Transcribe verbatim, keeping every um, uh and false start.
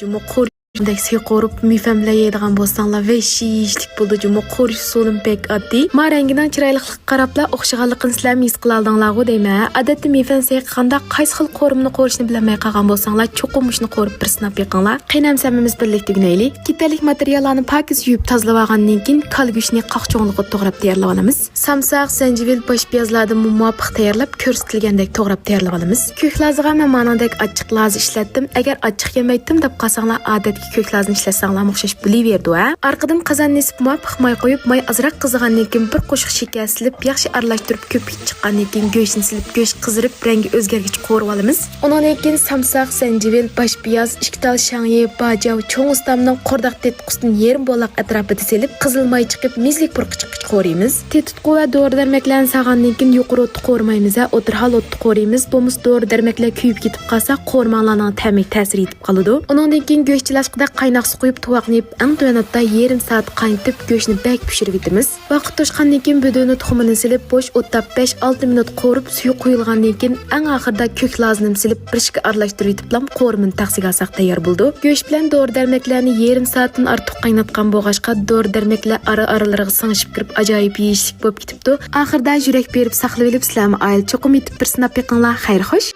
جۇمۇ قورۇشدەك سۈيى قورۇپ، مىفەن بىلەن يەيدىغان بولساڭلار، ۋەھشىي يېيىشلىك بولىدۇ. جۇمۇ قورۇش ئۇسۇلىمۇ بەك ئاددىي. ما رەڭگىنىڭ چىرايلىقلىقىغا قاراپلا ئوخشىغانلىقىنى سىلەرمۇ ھېس قىلالدىڭلارغۇ دەيمەن. ئادەتتە مىفەن سەي قىلغاندا قايسى خىل قورۇمىنى قورۇشنى بىلەلمەي قالغان بولساڭلار، چوقۇم مۇشۇنى قورۇپ بىر سىناپ بېقىڭلار. قېنى ئەمسە ھەممىمىز بىرلىكتە ئۆگىنەيلى. كېتەرلىك ماتېرىياللارنى پاكىز يۇيۇپ تازىلىۋالغاندىن كېيىن، كالا گۆشنى قاق چوڭلۇقىدا توغراپ تەييارلىۋالىمىز. سامساق، زەنجىۋىل، باش پىيازلاردىنمۇ مۇۋاپىق تەييارلاپ، كۆرسىتىلگەندەك توغراپ تەييارلىۋالىمىز. كۆك لازىغا مەن مانىڭدەك ئاچچىق لازا ئىشلەتتىم. ئەگەر ئاچچىق يېمەيتتىم دەپ قالساڭلار، ئادەتتىكى كۆك لازىنى ئىشلەتسەڭلارمۇ ئوخشاش بولۇۋېرىدۇ ھە. ئارقىدىن قازاننى ئېسىپ مۇۋاپىق ماي قويۇپ، ماي ئازراق قىزىغاندىن كېيىن بىر قوشۇق شېكەر سېلىپ، ياخشى ئارىلاشتۇرۇپ كۆپۈككە چىققاندىن كېيىن گۆشنى سېلىپ، گۆش قىزىرىپ رەڭگى ئۆزگەرگىچە قورۇۋالىمىز. ئۇنىڭدىن كېيىن سامساق، زەنجىۋىل، باش پىياز، ئىككى تال شاڭيى، باجاۋ، چوڭ ئۇستامنىڭ قورداق تېتىتقۇسىدىن يېرىم بولاق ئەتراپىدا سېلىپ، قىزىل ماي چىقىپ، مېزىلىك پۇرىقى چىققىچە قورۇيمىز. تېتىتقۇ ۋە دورا دەرمەكلەرنى سالغاندىن كېيىن يۇقىرى ئوتتا قورۇمايمىز ھە، ئوتتۇرا ھال ئوتتا قورۇيمىز. بولمىسا دورا دەرمەكلەر كۆيۈپ كېتىپ قالسا، قورۇماڭلارنىڭ تەمىگە تەسىر يېتىپ قالىدۇ. ئۇنىڭدىن كېيىن گۆش چىلاشقىدا قايناق سۇ قۇيۇپ، تۇۋاقنى يېپىپ، ئەڭ تۆۋەن ئوتتا يېرىم سائەت قاينىتىپ، گۆشنى بەك پىشۇرۇۋېتىمىز. ۋاقىت توشقاندىن كېيىن بۆدۈنە تۇخۇمىنى سېلىپ، بوش ئوتتا بەش ئالتە مىنۇت قورۇپ، سۈيى قۇيۇلغاندىن كېيىن، ئەڭ ئاخىرىدا كۆك لازىنىمۇ سېلىپ، بىر ئىككى ئارىلاشتۇرۇۋېتىپلا قورۇمىنى تەخسىگە ئالساق تەييار بولىدۇ. گۆش بىلەن دورا دەرمەكلەرنى يېرىم سائەتتىن ئارتۇق قايناتقان بولغاچقا، دورا دەرمەكلەر ئارا ئارىلىرىغا سىڭىشىپ كىرىپ، ئاجايىپ يېيىشلىك بولۇپ كېتىپتۇ. ئاخىرىدا يۈرەك بېرىپ ساقلىۋېلىپ، سىلەرمۇ ئائىلە چوقۇم يېتىپ بىر سىناپ بېقىڭلار. خەير خوش.